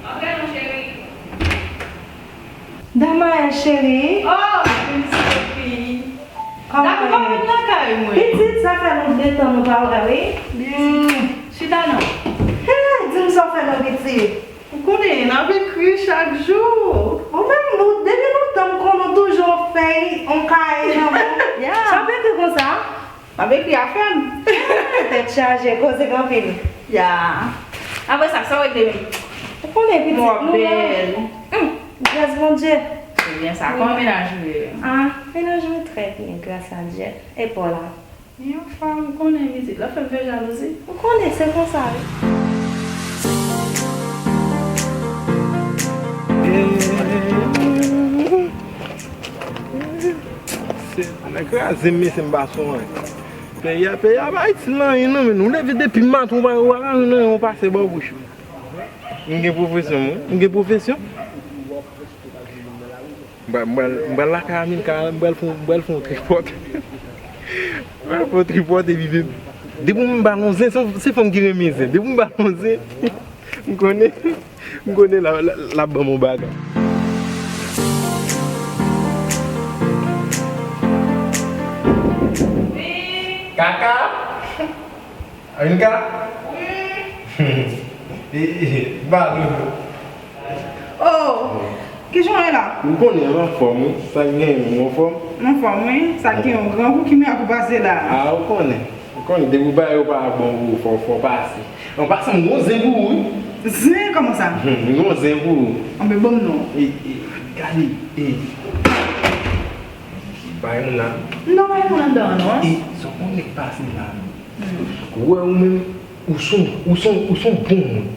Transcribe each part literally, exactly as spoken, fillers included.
Ok, mon cheri. Damael cheri. Oh, Queen Sophie. Kòman Dapou pa vin nan kay mwen. Pitit, sa fè nou de tan nou pa wè, wi. Byen. Chita non. He, di m sa w fè non, pitit. Ou konnen, n ap ekri chak jou. Ou menm, nou, depi lontan m konnen w toujou fèy, on kaye nan men w. Ya. Sa w ekri konsa? M ap ekri afè m. Tèt chaje, koze gen anpil. Ya. Apre sa, sa w regle menm? Ou konnen pitit nou la. Mò bèl. Hum. Gras Bondye. Se byen sa. Kòman mennaj ou ye? Ah, mennaj mwen trè byen, gras a Dye. E pa w la? Li anfòm, ou konnen pitit la fè m fè jalouzi. Ou konnen, se konsa wi. Se, nan kraze m, mesye, m pa sou anyen. Peyi a, peyi a pa itil nan anyen, non, men nou leve depi maten, ou pa, ou pa ka jwenn anyen, ou pase bò bouch ou. M gen pwofesyon, mwen. M gen pwofesyon. M pral, m pral, m pral lakay Amilcar, m pral fè, m pral fè yon tripòt. M pral fè yon tripòt, epi depi, depi m ba l yon zen, se, se fanm ki renmen zen. Depi m ba l yon zen, m konnen, m konnen l ap, l ap, l ap ban m yon bagay. Kaka! Amilcar? Wi. E, e, ba doudou. Oh, kijan w ye la? Ou konnen, m anfòm, wi. Sa k genyen, m anfòm. M anfòm, wi. Sa k genyen, yon grangou ki mèk ou pase la. Ah, ou konnen. Ou konnen, depi w bay yo pa bon pou ou, fò, fò pase. An pasan, m gon zen pou ou, wi. Zen? Kòman sa? M gon zen pou ou. Anben, ban m non. E, e, gade, e. Bay moun la. Non, bay moun anndan an, non. E, sa w konnen k pase la, non. Ou wè ou menm, ou s on, ou s on, ou s on bon moun.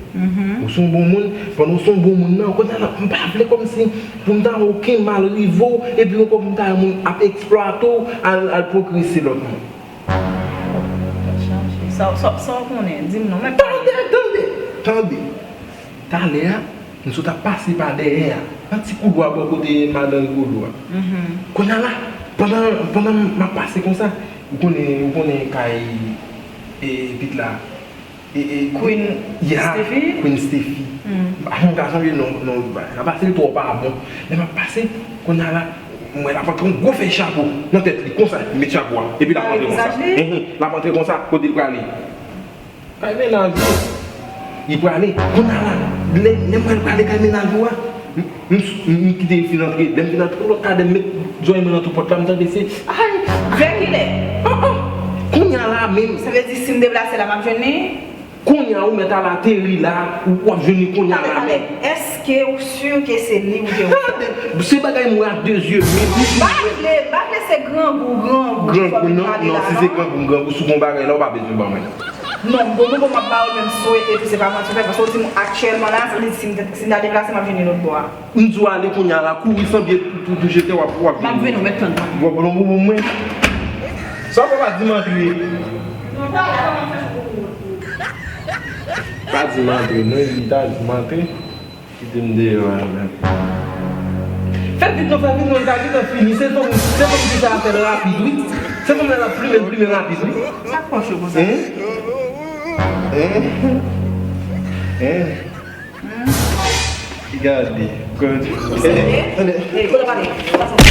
Ou s on bon moun, pandan w s on bon moun nan, kounye a la, m pa vle kòmsi pou m ta wè okenn mal rive w, epi ankò pou m ta wè moun ap eksplwate w, al, al pwogrese lòt moun. Sa, sa, sa w konnen, di m non, men. Tande, tande, tande. Talè a, m sot ap pase pa dèyè a, nan ti koulwa bò kote madan Rigolo a. Kounye a la, pandan, pandan m ap pase konsa, ou konnen, ou konnen kay, e, pit la. E, e, Queen ya, Steffi? Queen Steffi. M pa janm ka sonje non, non, m ap pase l twò pa bon. Lè m ap pase, kounye a la, m wè l ap antre yon gwo fèy chapo nan tèt li, konsa, li met chapo a. Epi l ap antre konsa. Enhen, l ap antre konsa, kote l prale. Kay mennaj ou. Li prale. Kounye a la, lè, lè m wè l prale kay mennaj ou a, m, m, m kite l fin antre. Lè m fin antre, lòt kadè m met zòrèy mwen nan twou pòt la, m tande se, ay! Vè kilè? An, an! Kounye a la menm. Sa vle di si m deplase la, m ap jwenn li? Kounye a ou mèt al ateri la, ou, w ap jwenn li kounye a la menm. Èske ou si ke se li ou te wè? Tande, se bagay m wè ak de zye m. M pa vle, m pa vle se grangou, grangou. Grangou, non, non, si se grangou, grangou, si w gon bagay la, ou pa bezwen ban mwen. Non, m gon nouvo m ap ba ou, men m swete tou se pa manti w fè, paske w di m aktyèlman la, sa vle di si m te, si m ta deplase, m ap jwenn li lòt bò a. M di w ale kounye a la, kouri san byen pou, pou, pou jete w ap, w ap jwenn. M ap vini, ou mèt tann mwen. W ap pran pou mwen. Sa w pa di m antre. Pa di m antre, non, li ta di m antre. Kite m deyò a menm. Fè vit non, fè vit non, li ta gentan fini. Se fanm, se fanm ki sa fè l rapid, wi. Se fanm nan l ap plimen, l plimen rapid, wi. Sa k pòch yo konsa? Hein? Hein? Hein? Gade, gade. Tande, tande.